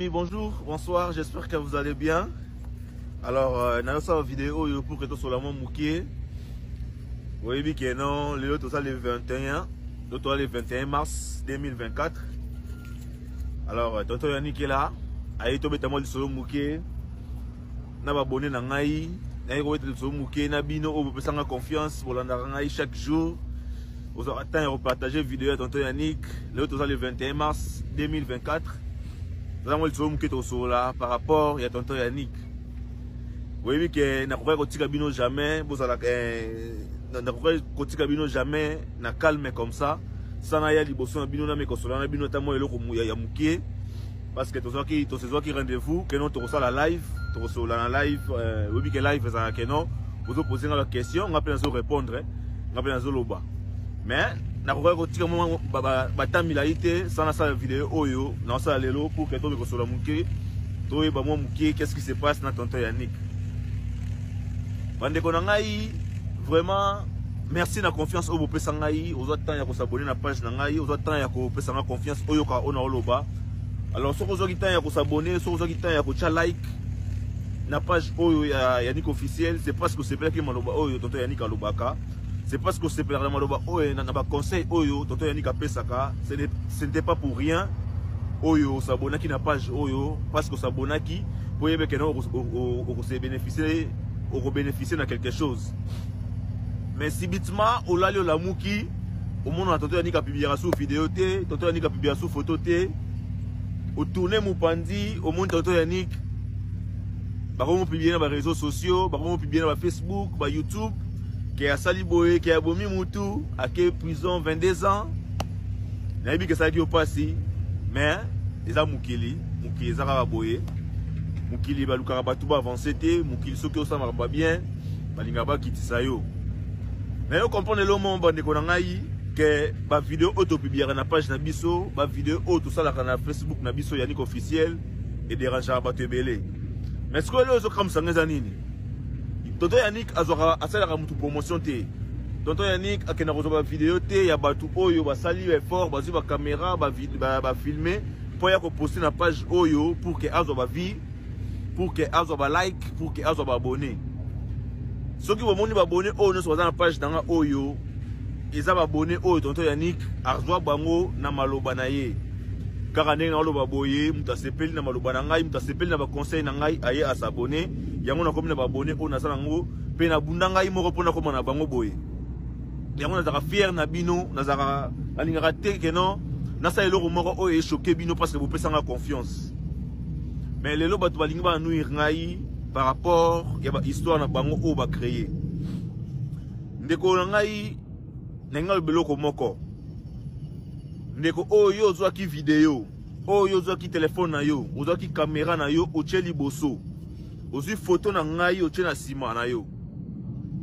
Bonjour, bonsoir, j'espère que vous allez bien. Alors, nazosala vidéo oyo pour que tosola mwa moke. Oyebi ke non, lelo toza le 21, lelo toza le 21 mars 2024. Alors, tonton Yannick est là. Aye tobeta mwa lisolo moke na babone na ngai, naye kobeta lisolo moke na bino oyo bopesanga confiance, bolandaka ngai chaque jour. Ozwaka temps ya kopartage video ya tonton Yannick. Lelo toza le 21 mars 2024. Toza mwa lisolo moke tokosolola par rapport ya tonton Yannick. Oyebi ke nakokaki kotika bino jamais bozalaka, nakokaki kotika bino jamais na calme comme ça sana ya liboso na bino na mekosola na bino ata mwa eloko ya moke, parce que tozwaki tosezwaki rendez-vous ke non tokosala live, tokosolola na live. Oyebi ke live ezalaka ke non ozopose nga baquestion, nga mpe nazo répondre, nga mpe nazoloba. Mais nakokaki kotika mwa bata milai te sans nasala video oyo naosala lelo pour ke tobe kosolola moke, toyeba mwa moke qu'est-ce qui se passe na tonton Yannick. Bandeko na ngai, vraiment merci na confiance oyo bopesa ngai. Ozwa temps ya kos'abonner na page na ngai, ozwa temps ya kopesa nga confiance, oyoka oyo naoloba. Alors soki ozwaki temps ya kos'abonner, soki ozwaki temps ya kotya like na page oyo ya Yannick officiel, c'est parce que osepelaki maloba oyo tonton Yannick alobaka, c'est parce que osepelaka na maloba oyo, na baconseil oyo tonton Yannick apesaka. Ce n'était pas pour rien oyo os'abonnaki na page oyo, parce que os'abonnaki po oyebeke na okose bénéficier, okobénéficier na quelque chose. Mais subitement olali, olamuki, omona tonton Yannick apubliaka su video te, tonton Yannick apubliaka su photo te. Otourne mopanzi, omoni tonton Yannick bakomopublier na baréseaux sociaux, bakomopublier na bafacebook, bayoutube, ke asali boye, ke abomi mutu, ake prison 22 ans. Nayebi ke esalaki yo mpasi, mais eza mokili. Mokili eza kaka boye. Mokili balukaka bato baavance te. Mokili, soki osalamaka ba bien, balingaka bakitisa yo. Na yo comprendre elo mo, bandeko na ngai, ke bavideo oyo topubliaka na page na biso, bavideo oyo tosalaka na Facebook na biso Yannick officiel, edérangeaka bato ebele. Mais sikoyo eloko ezokamwisa nga eza nini? Tonton Yannick azwaka, asalaka motu promotion te. Tonton Yannick akenda kozwa bavideo te ya bato oyo basali effort, bazwi bacaméra, bafilme mpo ya koposte na page oyo pour ke azwa bavues, pour ke azwa balike, pour ke azwa baabonné. Soki bomoni baabonné oyo nyonso baza na page na nga oyo, eza baabonné oyo tonton Yannick azwa bango na maloba na ye. Kaka ndenge naoloba boye, moto asepeli na maloba na ngai, moto asepeli na baconseil na ngai, aye as'abonner. Yango nakomi na baabonné oyo naza nango, mpe nabunda ngai moko mpo nakóma na bango boye. Yango nazalaka fier na bino, nazalaka, nalingaka te ke non nasala eloko moko oyo echoquer bino, parce que bopesanga confiance. Mais lelo bato balingi banuire ngai par rapport ya bahistoire na bango oyo bacréer. Ndeko na ngai, nalingi aloba eloko moko. Ndeko oyo ozwaki video oyo, ozwaki telefone na yo, ozwaki kamera na yo, otie liboso, ozwi foto na ngai, otie na nsima na yo,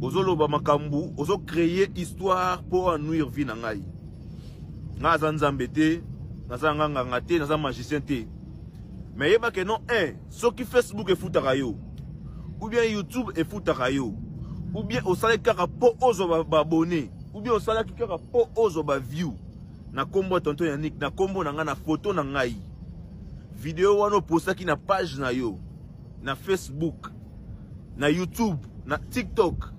ozoloba makambo, ozocréer histoire mpo anuire vie na ngai. Ngai aza Nzambe te, naza nga nganga te, naza magicien te. Mais yeba ke non, 1 soki Facebook efutaka yo ou bien YouTube efutaka yo, ou bien osalaki kaka mpo ozwa baabonné, ou bien osalaki kaka mpo ozwa baview na nkombo ya tonton Yannick, na nkombo na ngai, na foto na ngai, video wana opostaki na page na yo na Facebook, na YouTube, na TikTok,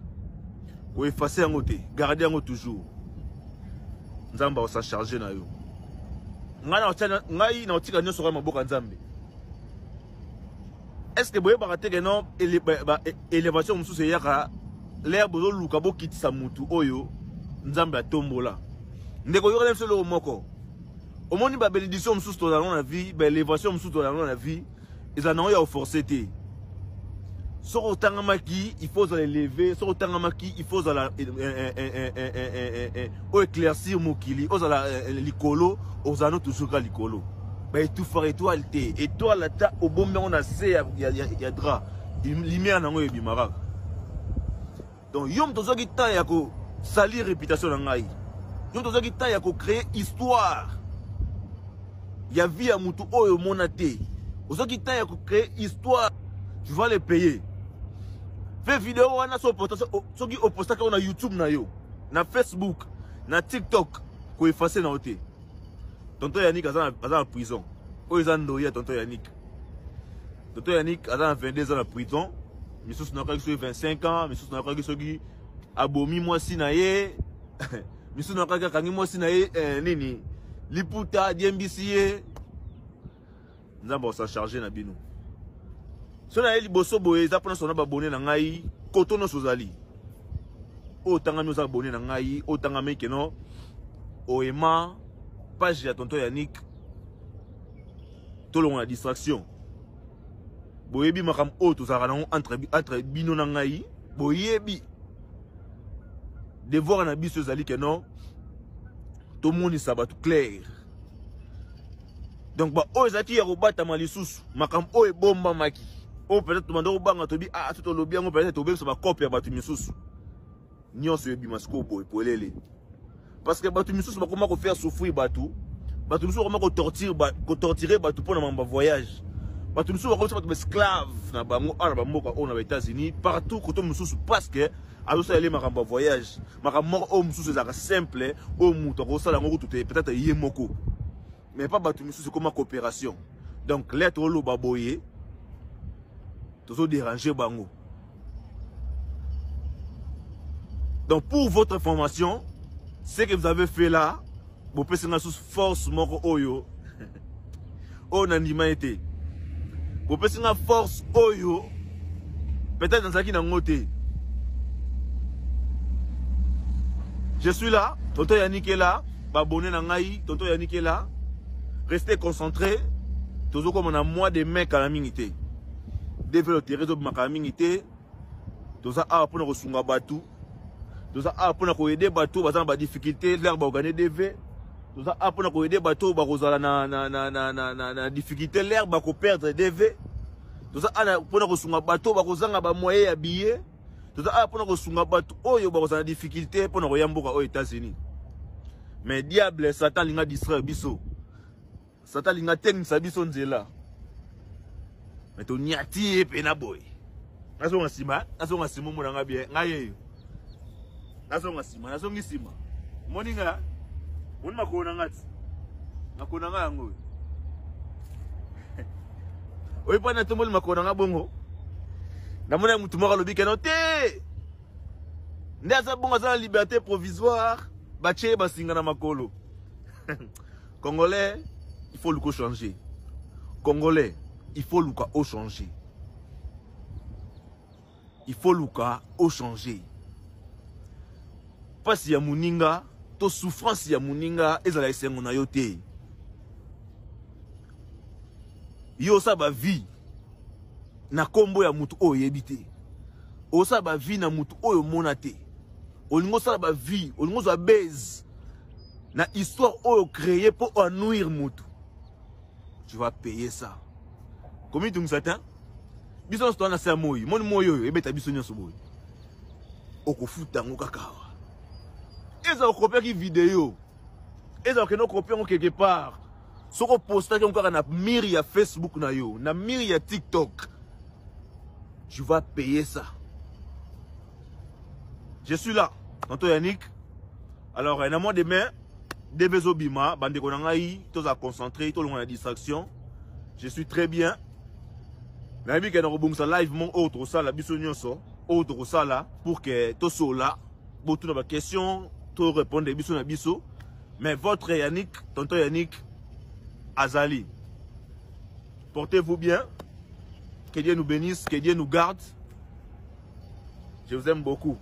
koeffacer yango te, garde yango toujours. Nzambe akosa charge na yo. Ngai na otika nyonso kaka maboko ya Nzambe. Est ce que boyebaka te ke non, élévation mosusu eyaka l'heure bozoluka bokitisa mutu oyo Nzambe atombola? Ndeko, yokana biso eloko moko. Omoni, babénédiction mosusu tozala na vie, baélévation mosusu tozala na vie, ezala nango ya koforcer te. Soki otangamaki, il faut ozala élevé. Soki otangamaki, il faut ozala oyo éclaircir mokili, ozala likolo, ozala no toujours kaka likolo. Baétouffaka étoile te. Étoile, ata obombi yango na se ya drap, lumière nango ebima kaka. Donc yo moto ozwaki temps ya kosalir réputation na ngai, yo moto ozwaki temps ya kocréer histoire ya vie ya motu oyo omona te, ozwaki temps ya kocréer histoire, tu vas le payer. Fe video wana, soki opostaki yango na YouTube na yo, na Facebook, na TikTok, koeffacer na yo te. Tonton Yannick aza na prison. Oyo eza ndoi ya tonton Yannick. Tonton Yannick aza na 22 ans na prison. Misusu nayokaki soki 25 ans, misusu nayokaki soki abomi mwasi na ye, misusu nayokaki akangi mwasi na ye eh, nini liputa adiembisi ye. Nzambe akosa charge na bino. So na ye liboso boye eza mpona sona babone na ngai koto nyonso ozali oyo otangami oza abone na ngai oyo otangami keno oema page ya tonton Yannick tolongo na distraction. Boyebi makambo oyo tozalaka nango entre bino na ngai, boyebi devoir na biso ezali ke non tomonisa bato clair. Donc ba oyo ezalaki ya kobatama lisusu makambo oyo ebombamaki oyo peut-être tobanda kobanga tobi ah to tolobi yango peut-être tobebisa bakope ya bato misusu nyonso ebima sikoyo boye polele, parce que bato misusu bakoma kofaire souffrir bato, bato misusu bakoma kotortire bato mpona mambo ya voyage, bato misusu bakomisa bato baesclave na bango awa na bamboka oyo na baÉtats-Unis partout koto mosusu, parce que azosalela ye makambo ya voyage, makambo moko oyo mosusu ezalaka simple oyo moto akosala yango kutu te, peut-être ye moko, mais pas bato misusu, ekoma coopération. Donc lettre oloba boye tozodéranger bango. Donc pour votre information, ce que vous avez fait là, bopesi nga susu force moko oyo oyo nandima ye te, bopesi nga force oyo peut-être nazalaki nango te. Je suis là, tonton Yannick est là, babone na ngai, tonton Yannick est là. Restez concentrés, tozokoma na mois de mai kala mingi te. DV loterie ezobima kala mingi te. Toza awa mpona kosunga bato, toza awa mpona koyede bato baza na badifficulté lere baorgane DV, toza awa mpona koyede bato bakozala na difficulté lere bakoperdre DV, toza awa mpona kosunga bato bakozanga bamoyen ya billet, toza awa mpona kosunga bato oyo bakozala na difficulté mpona koya mboka oyo États-Unis. Mais diable Satan alinga distraire biso, Satan alinga atengisa biso nzela, me toniati ye mpe na boye. Nazonga nsima, nazonga nsima, omona nga bien, ngai yeyo nazonga nsima, nazongi nsima, omoni nga, omoni makolo na nga ti makolo na nga yango oyo oyo mpo natomboli makolo na nga bongo, namoni motu moko alobi keno te nde aza bongo, aza na liberté provisoire, batie ye basinga na makolo. Congolais, il faut luka changer. Congolais, il faut luka changer. Il faut luka changer. Pasi ya muninga, to souffrance ya muninga, ezala esengo na yo te. Yo osala ba vie na kombo ya mutu oyo oyebi te. Osala ba vie na mutu oyo omona te. Olingo osala ba vie, olingo ozwa base na histoire oyo créé pour ennuyer mutu. Tu vas payer ça. Komitungisa te? Biso nyonso toza na se ya moi. Moni moi oyo ebeta biso nyonso boye. Okofuta yango kaka awa. Eza okopiaki video. Eza okende okopia yango quelque part. Soki opostaki yango kaka na mur ya Facebook na yo, na mur ya TikTok, tu vas payer ça. Je suis là, tonton Yannick. Alors, na mois de mai, DV ezobima, bandeko na ngai, toza concentré, tolonga na distraction. Je suis très bien. Nayebi ke na kobongisa live mo oyo tokosala biso nyonso, oyo tokosala pour que tosola, botuna ba question, to répondre biso na biso. Mais votre Yannick, tonton Yannick, azali. Portez-vous bien. Que Dieu nous bénisse, que Dieu nous garde. Je vous aime beaucoup.